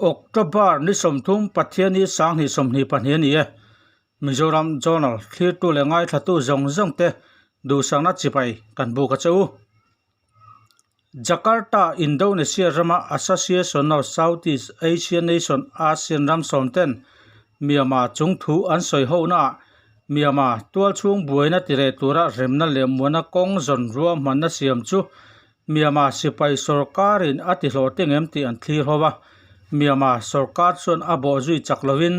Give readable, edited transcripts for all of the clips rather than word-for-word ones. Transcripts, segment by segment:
October ni 30 Pathianni 2022 a ni e. Mizoram Journal thlirtu leh ngaithlatu zawng zawng te duhsakna chipai kan buk a che u. Jakarta, Indonesia rama Association of Southeast Asian Nation, ASEAN ram sawm ten Myanmar chung thu an sawi ho naah Myanmar tualchhung buaina tireh tura remna leh muana kawng zawn ruahmanna siam chu Myanmar sipai sorkarin a ti hlawhtling em tih an thlir ho a. Myanmar sorkar chuan a bawh zui chak lovin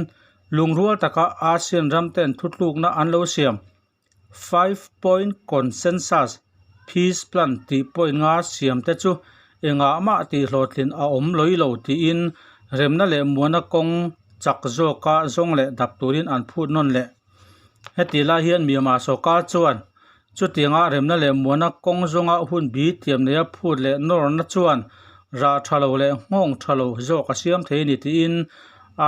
lungrual taka ASEAN ram ten thutlukna an lo siam. Five Point Consensus Peace Plan tih point nga siam te chu engah mah tih hlawhtlin a awm lawih lo tiin remna leh muana kawng chak zawka zawng leh dap turin an phut nawn leh. Heti lai hian Myanmar sorkar chuan chutianga remna leh muana kawng zawnga hun bi thiam neia phut leh nawrna chuan rah tha lo leh nghawng tha lo zawk a siam thei a ni tiin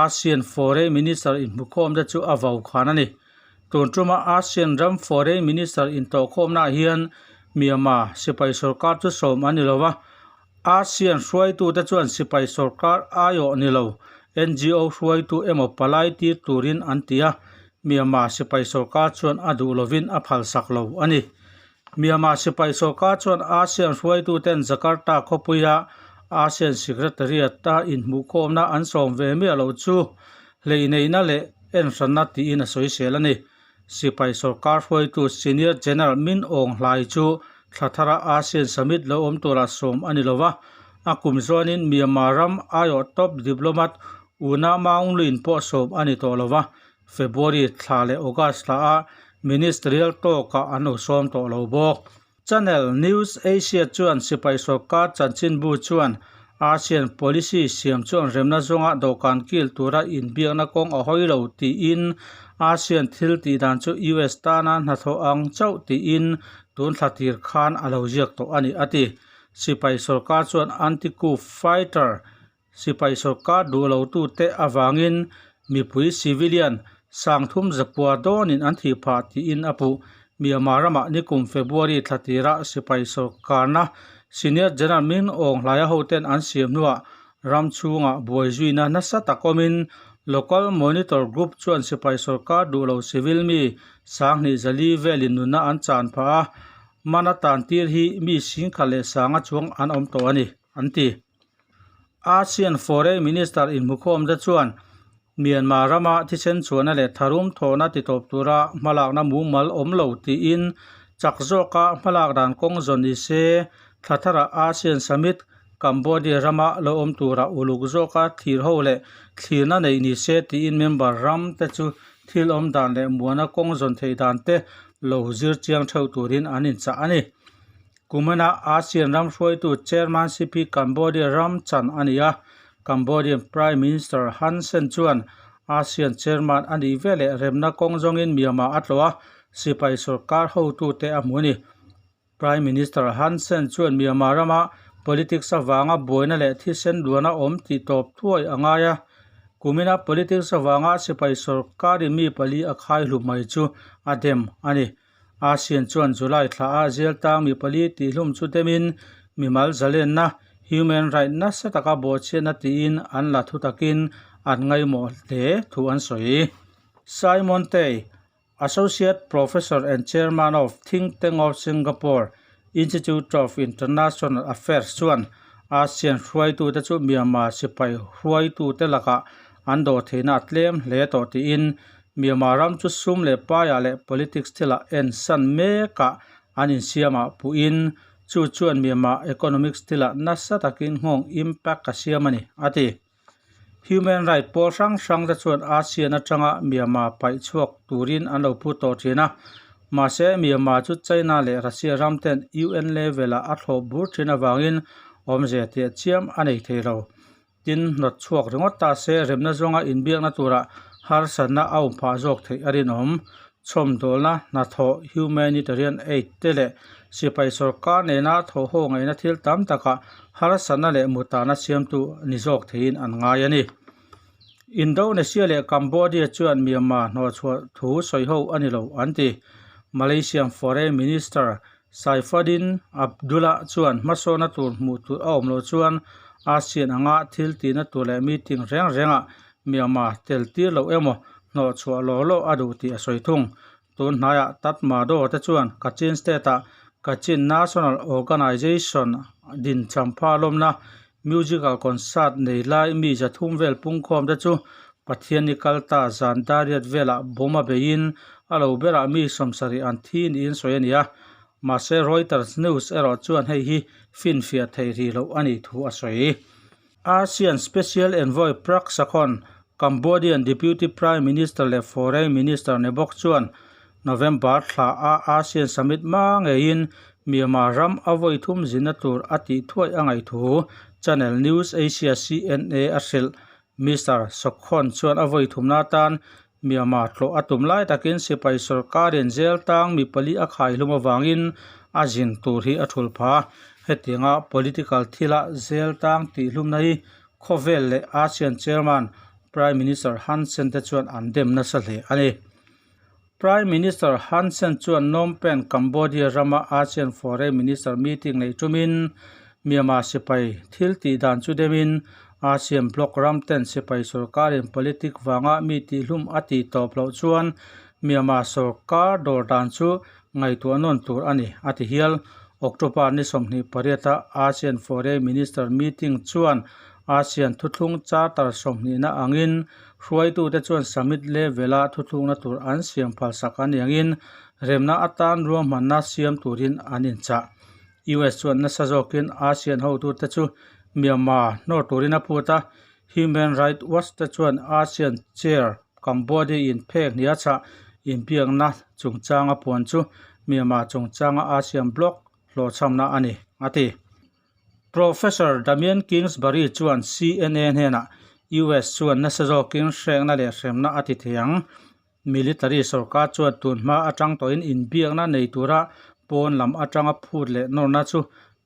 ASEAN Foreign Minister inhmukhawm te chu a vau khan a ni. Tun tuma ASEAN ram Foreign Minister intawhkhawmnaah hian Myanmar sipai sorkar chu sawm a ni lo va, ASEAN hruaitute chuan sipai sorkar aiawh ni lo NGO hruaitu emaw palai tir turin an ti a, Myanmar sipai sorkar chuan a duh lovin a phalsak lo a ni. Myanmar sipai sorkar chuan ASEAN hruaituten Jakarta khawpuia ASEAN Secretariat-a inhmuhkhawmna an sawm ve miah loh chu hleineihna leh enhranna tiin a sawi sel a ni. Sipai sorkar hruaitu Senior General Min Aung Hlaing chu thla thara ASEAN Summit lo awm tura sawm a ni lo va, a kum zawnin Myanmar ram aiawh top diplomat Una Maung Lwin pawh sawm a ni tawh lo va, February thla leh August thla a Ministerial talk-ah an lo sawm tawh lo bawk. Channel News Asia chuan sipai sorkar chanchinbu chuan ASEAN policy siam chuan remna zawnga dawhkan kil tura inbiakna kawng a hawi lo tiin ASEAN thil tih dan chu US tana hnathawh ang chauh tiin tun thla tir khan a lo ziak tawh a ni a ti. Sipai sorkar chuan anti-coup fighter Sipai sorkar duh lotute avangin mipui civilian sangthum zapua dawnin an thih phah tiin a puh. Myanmar ramah nikum February thla tirah sipai sorkarna Senior General Min Aung Hlaia hoten an siam hnuah ram chhungah buai zuina nasa tak awmin Local Monitor Group chuan sipai sorkar duh lo civil mi sanghnih zali velin nunna an chan phah a, mana tan tir hi mi singkhat leh sanga chuang an awm tawh a ni, an ti. ASEAN Foreign Minister inhmukhawm te chuan Myanmar rama thisen chhuahna leh tharum thawhna titawp tura hmalakna mumal awm lo tiin chak zawka hmalak dan kawng zawn ni se thla tharah ASEAN Summit Cambodia rama lo awm tura uluk zawka thlir ho leh thlirna neih ni se tiin member ram te chu thil awm dan leh muana kawng zawn theih dan te lo zir chiang theuh turin an inchah a ni. Kumena ASEAN ram hruaitu Chairmanship hi Cambodia ram chan a ni a, Cambodian Prime Minister Hun Sen chuan ASEAN Chairman a nih veleh remna kawng zawngin Myanmar a tlawh a, sipai sorkar hotute a hmu a ni. Prime Minister Hun Sen chuan Myanmar rama politics avanga buaina leh thisen luana awm tih tawp thuai a ngai a, kumina politics avanga sipai sorkarin mi pali a khai hlu mai chu a dem a ni. ASEAN chuan July thla a zial tang mi pali tihhlum chu demin mimal zalenna, human right, nasa taka bawhchhiatna tiin an la thu takin an ngaihmawh hle thu an sawi. Simon Tay, Associate Professor and Chairman of Think Tank of Singapore Institute of International Affairs chuan ASEAN hruaitute chu Myanmar sipai hruaitute lakah an dawhtheihna a tlem hle tawh tiin Myanmar ram chu sum leh paiah leh politics thilah en san mekah an insiamah puhin chu chuan Myanmar economics thilah nasa takin nghawng impact a siam a ni, a ti. Human right pawl hrang hrang te chuan ASEAN atanga Myanmar paih chhuak turin an lo phut tawh thin a, mahse Myanmar chu China leh Russia ram ten UN level ah a thlawh bur thin avangin awmze teh chiam a nei thei lo. Tin, hnawt chhuak ringawt ta se remna zawnga inbiakna tura harsatna a awm phah zawk theih a rinawm. Chhawmdawlna, hnathawh, humanitarian aid te leh sipai sorkar nena thawhho ngaihna thil tam takah harsatna leh mutana siamtu ni zawk theiin an ngai a ni. Indonesia leh Cambodia chuan Myanmar hnawhchhuah thu sawiho a ni lo an ti. Malaysian Foreign Minister Saifuddin Abdullah chuan hmasawna tur hmuh tur a awm loh chuan ASEAN anga thil tihna tur leh meeting reng rengah Myanmar tel tir loh emaw hnawh chhuah law law a duh tih a sawi thung. Tun hnaiah Tatmadaw te chuan Kachin State-ah Kachin National Organization din champha lawmna musical concert nei lai mi zathum vel pungkhawm te chu Pathianni kalta zan dariat velah bawm a beiin a lo berah mi sawmsarih an thi niin sawi a ni a. Mahse Reuters News erawh chuan hei hi finfiah theih rih loh a nih thu a sawi. ASEAN Special Envoy Prak Sakhon, Cambodian Deputy Prime Minister leh Foreign Minister ni bawk chuan November thla a ASEAN Summit hma ngeiin Myanmar ram a vawi thum zinna tur a tih thuai a ngaih thu Channel News Asia, CNA, a hrilh. Mister Sakhon chuan a vawi thumna atan Myanmar tlawh a tum lai takin sipai sorkarin jail tang mi pali a khaihlum avangin a zin tur hi a thul pha. Hetianga political thila jail tang tihhlumna hi khawvel leh ASEAN chairman Prime Minister Hun Sen te chuan an dem nasa hle a ni. Prime Minister Hun Sen chuan Phnom Penh, Cambodia rama ASEAN Foreign Minister meeting neih tumin Myanmar sipai thil tih dan chu demin ASEAN bloc ram ten sipai sorkarin politic vanga mi tihhlum a tih tawp loh chuan Myanmar sorkar dawr dan chu ngaihtuah nawn tur a ni, a ti hial. October ni 28 a ASEAN Foreign Minister meeting chuan ASEAN thuthlung charter sawmhnihna angin hruaitute chuan summit level-a thuthlungna tur an siam phalsak a ni angin remna atan ruahmanna siam turin an inchah. US chuan nasa zawkin ASEAN hotute chu Myanmar hnawr turin a phut a, Human Rights Watch te chuan ASEAN chair Cambodia in phek hnih a chhah inbiakna chungchanga puan chu Myanmar chungchanga ASEAN bloc hlawhchhamna a ni, a ti. Professor Damian Kingsbury chuan CNA hnenah US chuan nasa zawkin hrekna leh hremna a ti thei ang. Military sorkar chuan tun hma atang tawhin inbiakna nei tura pawn lam atanga phut leh nawrna chu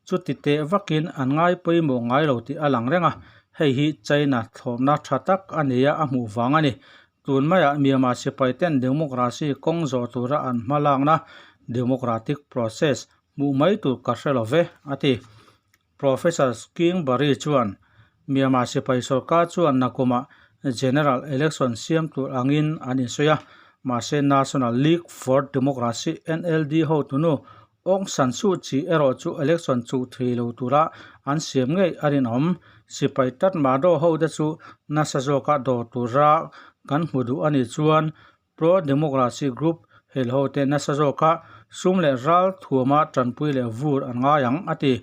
chuti teh vakin an ngai pawimawh ngai lo tih a lang reng a, hei hi China thlawmna tha tak a nia a hmuh vang a ni. Tun maiah Myanmar sipai ten democracy kawng zawh tura an hma lakna democratic process hmuh mai tur ka hre lo ve, a ti. Professor Kingsbury chuan Myanmar sipai sorkar chuan nakumah General Election siam tur angin an insawi a, mahse National League for Democracy, NLD, hotunu Aung San Suu Kyi erawh chu election chuh thei lo tura an siam ngei a rinawm. Sipai Tatmadaw hote chu nasa zawka dawr tura kan hmu duh a nih chuan Pro-democracy group helhote nasa zawka sum leh ral thuama tanpui leh vur an ngai ang, a ti.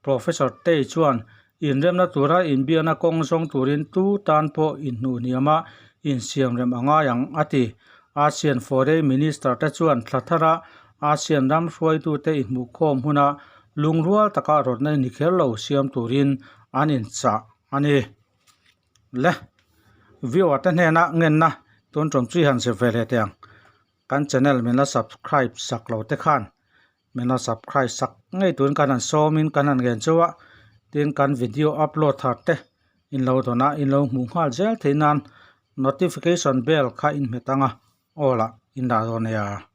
Professor Tei chuan inremna tura inbiakna kawng zawng turin tu tan pawh inhnuhniama insiamrem a ngai ang, a ti. ASEAN Foreign Minister te chuan thla thara ASEAN ram hruaitute inhmuhkhawm huna lungrual taka rawtna ni kher lo siam turin an inchah a ni. Le viewer te hnena ngenna tun tum chi han zir ve leh teh ang kan channel min la subscribe sak lo te khan min la subscribe sak ngei turin kan han sawm in kan han ngen chauh a tin kan video upload thar te in lo dawn a in lo hmuh nghal zel theih nan notification bell kha in hmet ang a aw lah in dah dawn nia.